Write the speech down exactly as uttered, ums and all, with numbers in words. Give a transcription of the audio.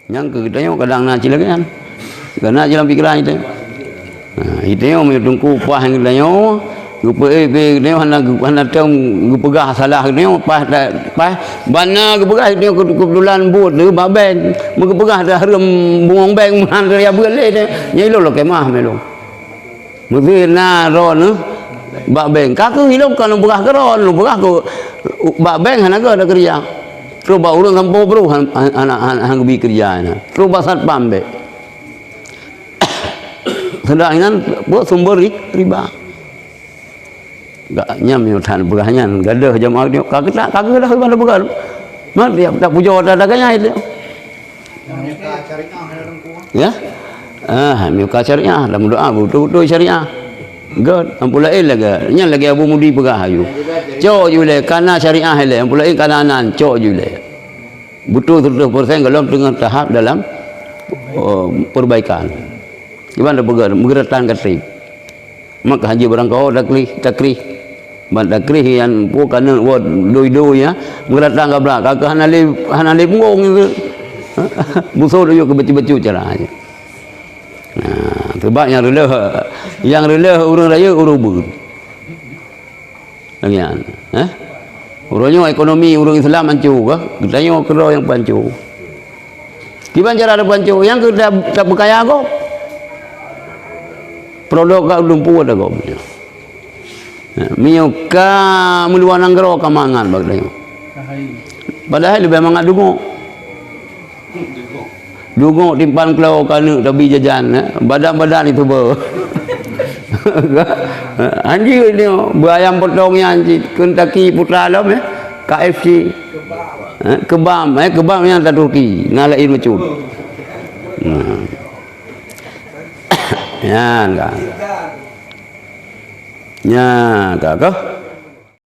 Nyang keu geutanyoe kadang na cit lagée nyan. Ka na cit lam pikeran geutanyoe. Ha, geutanyoe meunyoe teungku paih geutanyoe, geupeu-ék-ék geutanyoe hana, hana tem geupeugah salah geutanyoe, paih ta-, paih bana geupeugah geutanyoe keu-, keubeutulan buet teuh bak bank. Meugeupeugah tahareuem bungong bank meuhan teuh ya beuet lé teuh. Nyan ilôn lôn kemah mé lôn. Meusé na droeneuh bak bank. Ka keuh ilôn kon lôn peugah keu droeneuh, lôn peugah keu bak bank hana gét takeureuja. Trok bak ureuëng gampông broh han, han, han, han, han geubi keureuja nyan. Trok bak satpam bék. Sedang nyan buet sumber ri-, riba. Gak nyam nyoe that peugah nyan, gadoh jamaah nyoe ka keutak, ka keuh dah iban peugah. Mat dia tak pujoe ata-ata gaya itu. Ya? Ah, meuka syariah, lam doa beutôi-beutôi syariah. Gét, ampun laén lagée. Nyan lagée Abu Mudi peugah ayu. Cok ju lé, kana syariah lé, ampun laén kana nan, cok ju lé. Beutôi seratus persen golom teungoh tahap dalam, oh, perbaikan. Kiban dah peugah, meugeuratan katrib. Maka haji barang kau takrih, takrih. Ban takrih yan pu kana wo doi-doi ya. Meugeuratan gabra, ka hana lé, hana lé punggong itu. Musoh duyuk keu bacut-bacut cara. Nah, sebab yang reuloh, yang reuloh ureuëng rayeuk ureuëng beuet. Lagée nyan, eh? Uroe nyoe ekonomi ureuëng Islam hanco kah? Geutanyoe keudroe nyang peuhanco. Kiban cara tapeuhanco? Nyang keu ta-, tapeukaya gob. Produk ka lumpu ada gob. Eh, meunyoe ka meuluwa nanggroe ka mangat bak geutanyoe. Padahai leubeh mangat dungok. Dungok timphan klo keuneuk tabi jajan, eh. Badan-badan itu beuh. Anjir ni, beuayam potong nyan cit, Kentucky putra lom, eh. K F C. Eh, kebab, eh, kebab nyang ta Turki, na laén meucut. Nah. Nyan kan. Nya ka keuh.